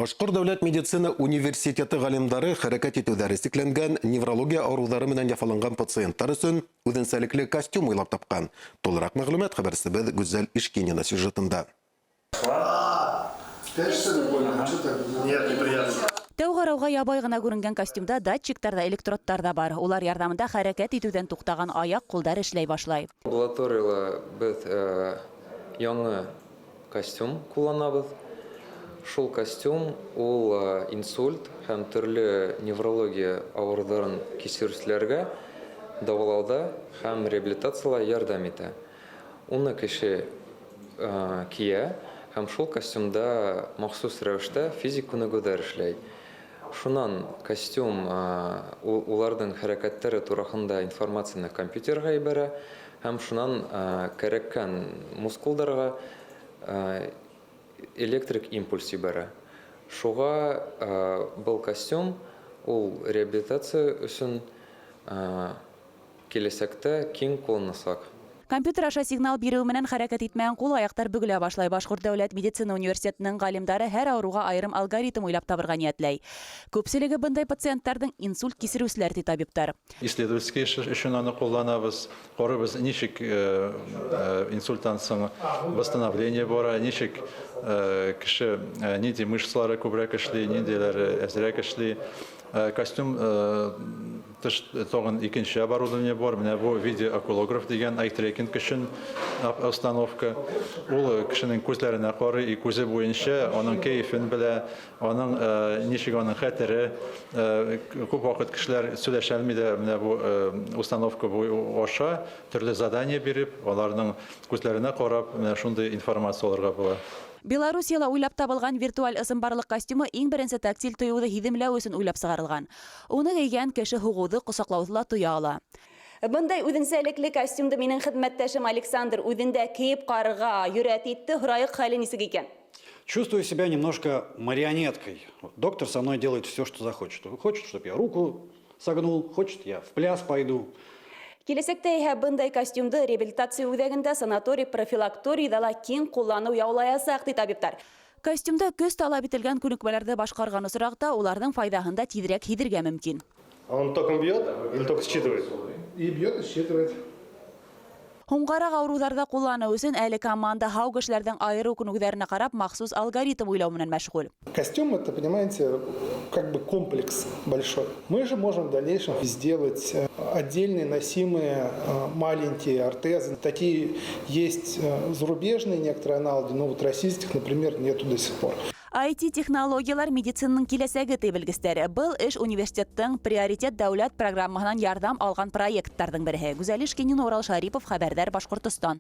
Башҡорт дәүләт медицина университеты ғалимдары хәрәкәт итеүҙәре сикләнгән, неврология ауырыуҙары менән яфаланған пациенттар өсөн үҙенсәлекле костюм уйлап тапҡан. Тулыраҡ мәғлүмәт хәбәрсебеҙ Гүзәл Ишкинина сюжетында. Опять, что ли, больно? Что так? Нет, неприятно. Тәү ҡарауға ябай ғына күренгән костюмда датчиктар ҙа, электродтар ҙа бар. Улар ярҙамында хәрәкәт итеүҙән туҡтаған аяҡ, ҡулдар эшләй башлай. Амбулаторияла беҙ яңы костюм ҡулланабыҙ. Шул костюм ул инсульт һәм төрлө неврология ауырыуҙарын кисереүселәргә дауалауҙа һәм реабилитацияла ярҙам итә. Уны кеше кейә һәм шул костюмда махсус рәүештә физик күнегеүҙәр эшләй. Шунан костюм уларҙың хәрәкәттәре тураһында информацияны компьютерға ебәрә һәм шунан кәрәккән мускулдарға электрик импульс ебәрә. Шуға был костюм ул реабилитация өсөн киләсәктә киң ҡулланыласаҡ. Компьютер аша сигнал биреү менән хәрәкәт итмәгән ҡул, аяҡтар бөгөлә башлай. Башҡорт дәүләт медицина университетының ғалимдары һәр ауырыуға айырым алгоритм уйлап табырға ниәтләй. Күпселеге бындай пациенттарҙың инсульт кисереүселәр, ти табиптар. Исследовательский эш өсөн аны ҡулланабыҙ. Ҡарайбыҙ, нисек инсульттан һуң восстановление бара, нисек кеше ниндәй мышцалары күберәк эшләй, ниндәйләре әҙерәк эшләй. Костюм тыш тағын икенсе оборудование бар. Менә бу видеоокулограф дигән ай-трекинг өсөн установка. Ул кешенең күҙләренә ҡарай, и күҙе буйынса уның кәйефен белә, уның нисек уның хәтере. Күп ваҡыт кешеләр һөйләшә алмай ҙа, менә бу установка аша төрлө задание биреп, уларҙың күҙләренә ҡарап, менә шундай информация алырға була. Белоруссияла уйлап табылған виртуаль ысынбарлыҡ костюмы иң беренсе тактиль тойоуҙы һиҙемләү өсөн уйлап сығарылған. Уны кейгән кеше һуғыуҙы, ҡосаҡлауҙы ла тоя ала. Бындай үҙенсәлекле костюмды минең хеҙмәттәшем Александр үҙендә кейеп ҡарарға йөрьәт итте. Һорайыҡ, хәле нисек икән? Чувствую себя немножко марионеткой. Вот доктор со мной делает все, что захочет. Хочет, чтобы я руку согнул, хочет, я в пляс пойду. Киләсәктә иһә бындай костюмды реабилитация үҙәгендә, санаторий, профилакторийҙа ла киң ҡулланыу яулаясаҡ, ти табиптар. Костюмда көс талап ителгән күнекмәләрҙе башҡарған осраҡта уларҙың файҙаһын да тиҙерәк һиҙергә мөмкин. А он током бьет или только считывает? И бьет, и считывает. Һуңғараҡ ауырыуҙарҙа ҡулланыу өсөн әле команда һау кешеләрҙең айырыу күнегеүҙәренә ҡарап махсус алгоритм уйлау менән мәшғүл. Костюм — это, понимаете, как бы комплекс большой. Мы же можем в дальнейшем сделать отдельные носимые маленькие ортезы. Такие есть зарубежные некоторые аналоги, но вот российских, например, нету до сих пор. IT-технологиялар медицинаның киләсәге, ти белгестәр. Был эш университеттың приоритет дәүләт программаһынан ярҙам алған проекттарҙың береһе. Гүзәл Ишкинина, Урал Шарипов, «Хәбәрҙәр», Башҡортостан.